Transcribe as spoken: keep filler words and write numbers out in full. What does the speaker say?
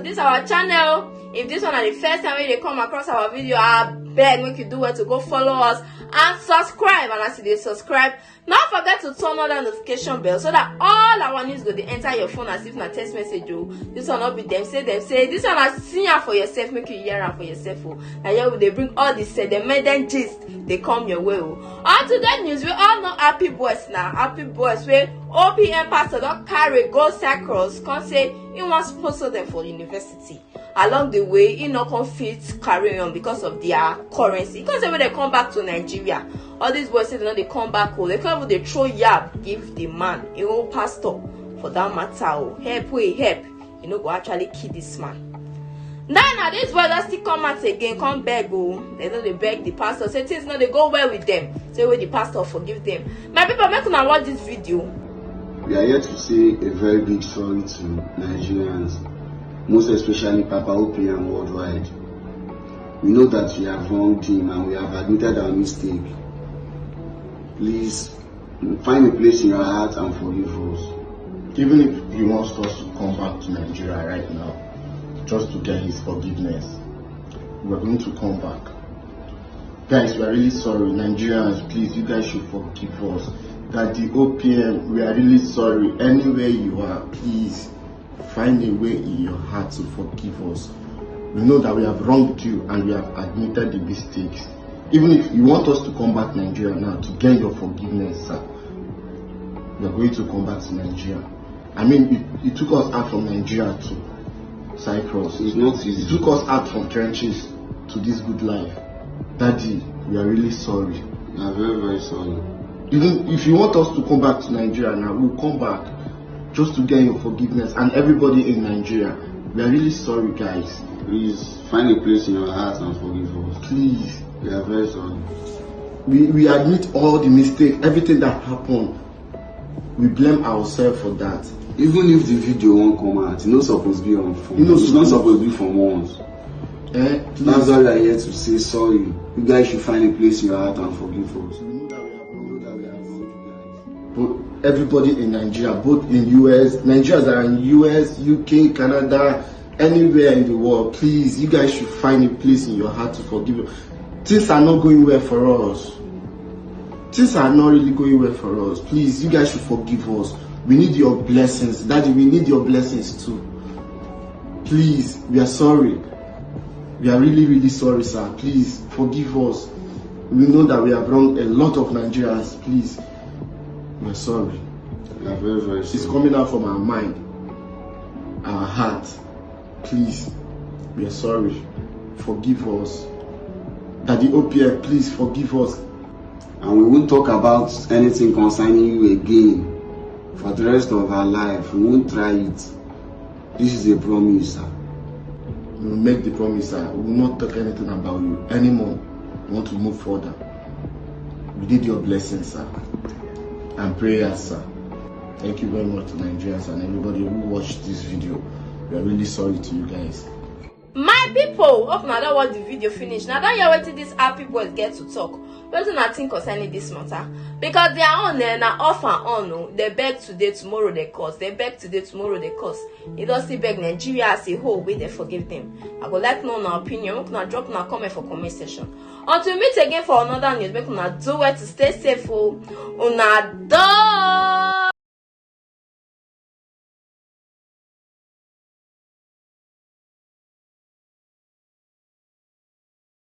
This our channel. If this one na the first time wey you dey come across our video, I beg make you do well to go follow us and subscribe. And as you dey subscribe, no forget to turn on that notification bell so that all our news go dey enter your phone as if na text message o. This one no be dem say dem say. This one na see am for yourself, make you hear am for yourself o. Na here we dey bring all the sedemenden gist dey come your way o. On today news, we all know Happy Boys na. Happy Boys wey O P M pastor don carry go Cyprus, come say he wan sponsor them for university. Along the way, he no come fit carry on because of their currency. He come say when they come back to Nigeria, all these boys say they no dey come back o. They come even dey throw yab give the man, a whole pastor for that matter o. Help wey help, you no go actually kill this man. Now na this boy don still come out again, come beg o. They no dey beg the pastor, say things no dey go well with them. Say wey the pastor forgive them. My people, make una watch this video. We are here to say a very big sorry to Nigerians, most especially Papa O P M worldwide. We know that we have wronged him and we have admitted our mistake. Please find a place in your heart and forgive us. Even if he wants us to come back to Nigeria right now, just to get his forgiveness, we're going to come back. Guys, we are really sorry. Nigerians, please, you guys should forgive us. That the O P M, we are really sorry. Anywhere you are, please find a way in your heart to forgive us. We know that we have wronged you and we have admitted the mistakes. Even if you want us to come back Nigeria now to get your forgiveness, sir, we are going to come back to Nigeria. I mean, it, it took us out from Nigeria to Cyprus. It's not It easy. took us out from trenches to this good life. Daddy, we are really sorry. We are very, very sorry. Even if you want us to come back to Nigeria now, we'll come back just to get your forgiveness. And everybody in Nigeria, we are really sorry, guys. Please find a place in your heart and forgive us. Please. We are very sorry. We, we admit all the mistake, everything that happened. We blame ourselves for that. Even if the video won't come out, it's not supposed to be on phone. You know, It's not so- supposed to be from us. Eh? That's Please. Why we are here to say sorry. You guys should find a place in your heart and forgive us. We know that we have We know that we have wronged you guys. But everybody in Nigeria, both in U S, Nigerians that are in U S, U K, Canada, anywhere in the world, please, you guys should find a place in your heart to forgive. Things are not going well for us. Things are not really going well for us. Please, you guys should forgive us. We need your blessings. Daddy, we need your blessings too. Please, we are sorry. We are really, really sorry, sir. Please, forgive us. We know that we have wronged a lot of Nigerians. Please, we are sorry. We are very, very It's sorry. Coming out from our mind, our heart. Please, we are sorry. Forgive us. Daddy O P M, please forgive us. And we won't talk about anything concerning you again for the rest of our life. We won't try it. This is a promise, sir. We will make the promise, sir. We will not talk anything about you anymore. We want to move further. We need your blessings, sir, and prayers, sir. Thank you very much to Nigerians and everybody who watched this video. We are really sorry to you guys. My people, hope una don watch the video finish. Una don hear wetin this Happy Boys get to talk. Wetin una think concerning this matter? Because their own eh, na off and on o. They beg today, tomorrow they curse. They beg today, tomorrow they curse. They don still beg Nigeria as a whole wey they forgive them. I go like know una opinion. Make una drop una comment for comment section. Until we meet again for another news, make una do well to stay safe o. Una done.